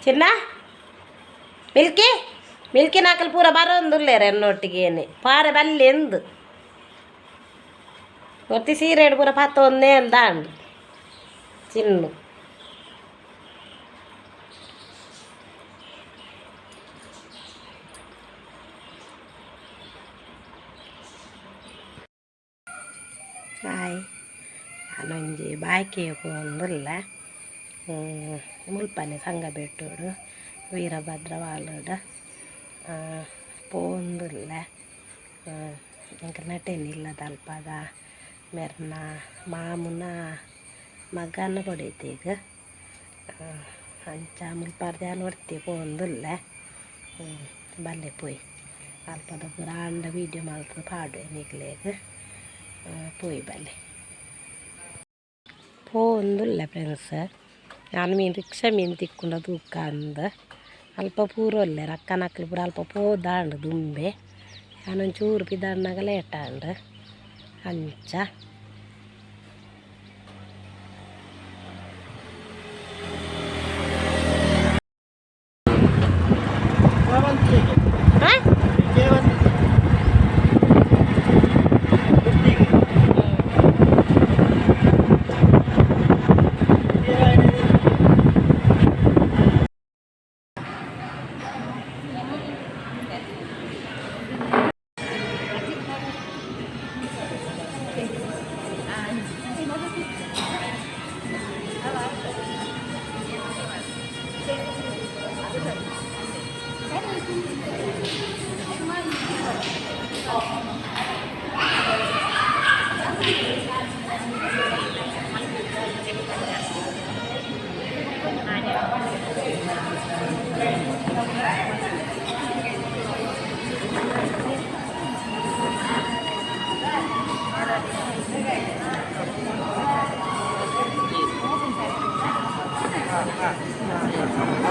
ಚಿನ್ನ Milky Milky ನಾಕಲ್ ಪೂರ ಬರೋಂದುಲ್ಲೇರ ಎನ್ನೊಟ್ಟಿಗೆ ಪಾರೆ ಬಲ್ಲಿ ಎಂದು ಒತ್ತಿ ಸೀರೆ ಪೂರ ಪತ್ತೊಂದೇ ಅಂದಾಂಡು ಚಿನ್ನು. ಹಾಯ್, ಯಾನೊಂಜಿ ಬಾಕಿ ಪೋವೊಂದುಲ್ಲೆ ಮುಲ್ಪನೆ ಸಂಗಬೆಟ್ಟುಡು ವೀರಭದ್ರ ವಾಲುಡು ಪೋವೊಂದುಲ್ಲೆ. ಎಂಕ್ ನಟೆನ್ ಇಲ್ಲದಲ್ಪದ ಮೆರ್ನ ಮಾಮುನ ಮಗನ ಬೊಡೆದಿಗ್. ಅಂಚ ಮುಲ್ಪರ್ದ್ ಯಾನ್ ಒರ್ತಿ ಪೋವೊಂದುಲ್ಲೆ. ಬಲ್ಲೆ ಪೋಯಿ ಅಲ್ಪದ ಪೂರ ಆಂಡ ವೀಡಿಯೋ ಮಲ್ತ್ ಪಾಡುವೆ ನಿಕ್ಲೆಗ್. ಪೋಯಿ ಬಲ್ಲೆ ಪೋವೊಂದುಲ್ಲೆ ಫ್ರೆಂಡ್ಸ್. ಯಾನ್ ಮೀನ್ ರಿಕ್ಷಾ ಮೀನ್ ತಿಕ್ಕುಂಡ ತೂಕ ಅಂದ್. ಅಲ್ಪ ಪೂರ ಉಲ್ಲೆರ್ ಅಕ್ಕನಕುಲು ಪೂರ ಅಲ್ಪ ಪೋದಾಂಡ್ ದುಂಬೆ. ಯಾನ್ ಒಂಚೂರು ಪಿದಾಡ್ನಗ ಲೇಟ್ ಆಂಡ್ ಅಂಚ. ಆ?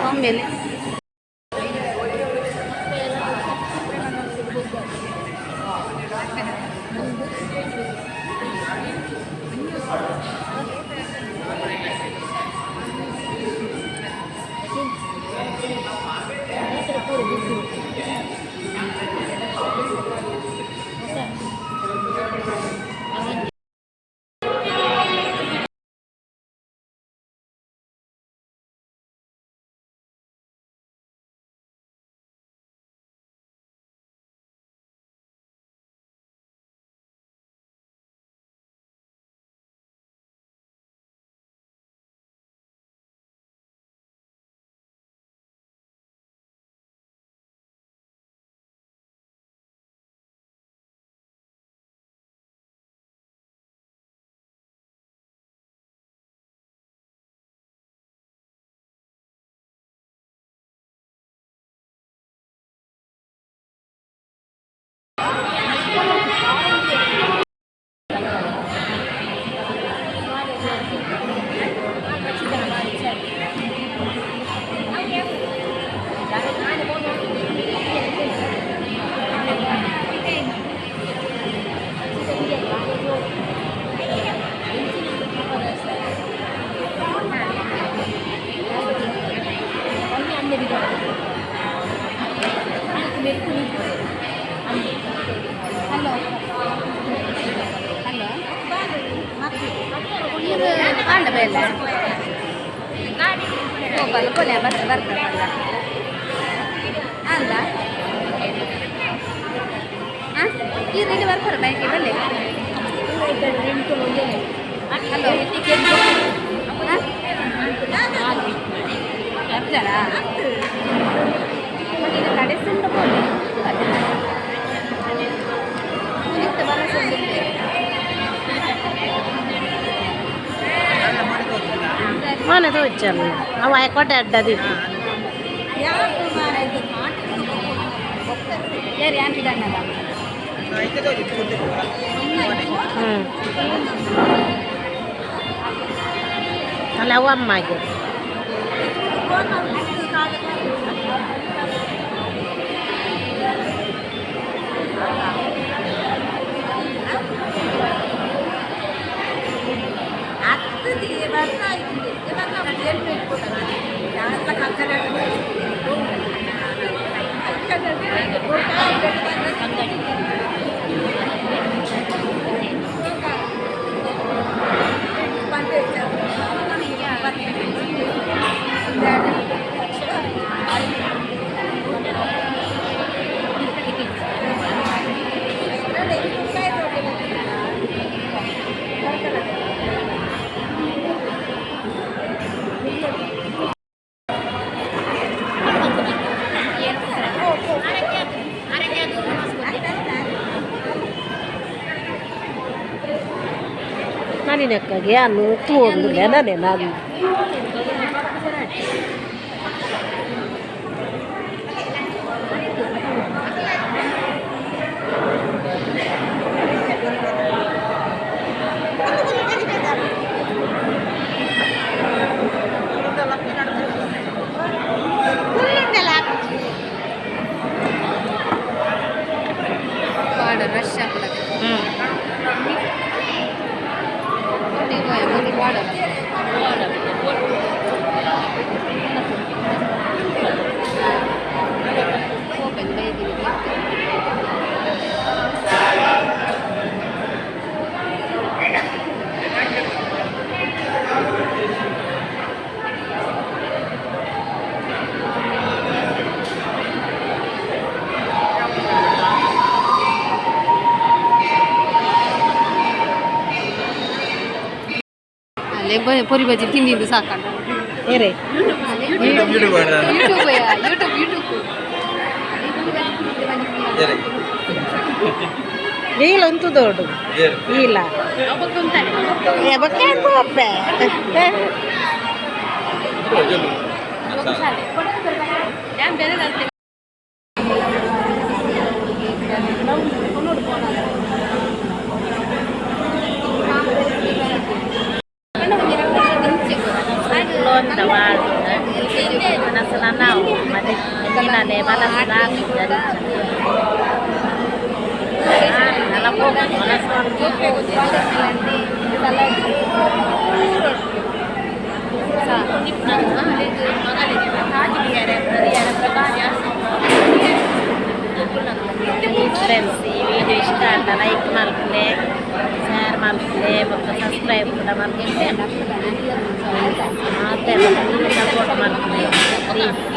ಒಮ್ಮೆಲೆ. ಹಲೋ ಹಲೋ, ನೀರು ಕಾಂಡ ಬೇಲೆ ಹೋಗಲ್ಲ ಕೊಲೆ ಬರ್ತ ಬರ್ತದಲ್ಲ ಅಲ್ಲ. ಹಾಂ, ನೀರು ಇಲ್ಲಿ ಬರ್ತಾರೆ ಬೈಕ್ ಬಲ್ಲೆ. ಹಲೋ, ಬರ್ತಾರಾ? ಕಡೆಸಿಂದ ಪೋಲೆ ಪುಲಿತ್ತ ಬರಸೊಂದು. ಮನೆ ತೋಚಲ್ಲ ಅವ ಕೊಟ್ಟೆ ಅಡ್ಡದಿತ್ತು. ಯಾರು ಯಾನ್ ಬಿಡಣ್ಣದ? ಹ್ಞೂ, ಅಲ್ಲ ಅವ ಅಮ್ಮಗೆ. ಶಾಲಿನಕ್ಕಾಗೆ ಅನ್ನು ತೂಂದು ನೆನನೆ ನಾನು. ರಶ್ ಆಗ್ತದೆ. ವಾಡ. ಅಲ್ಲೇ ಪೊರಿ ಬಜ್ಜಿ ತಿಂದಿದ್ದು ಸಾಕಂಡ. ಏರೆ. YouTube, YouTube, YouTube. ಇಲ್ಲ ಉಂತು ದೊಡ್ಡ ಇಲ್ಲ ಬಕ್ಕೆ ಒಪ್ಪೆ. ಫ್ರೆಂಡ್ಸ್, ಈ ವಿಡಿಯೋ ಇಷ್ಟ ಅಂತ ಲೈಕ್ ಮಲ್ಪಲೆ, ಶೇರ್ ಮಲ್ಪಲೆ ಮತ್ತು ಸಬ್ಸ್ಕ್ರೈಬ್ ಕೂಡ ಮಲ್ಪಲೆ. ಮತ್ತೆ ಸಪೋರ್ಟ್ ಮಲ್ಪಲೆ ಪ್ಲೀಸ್.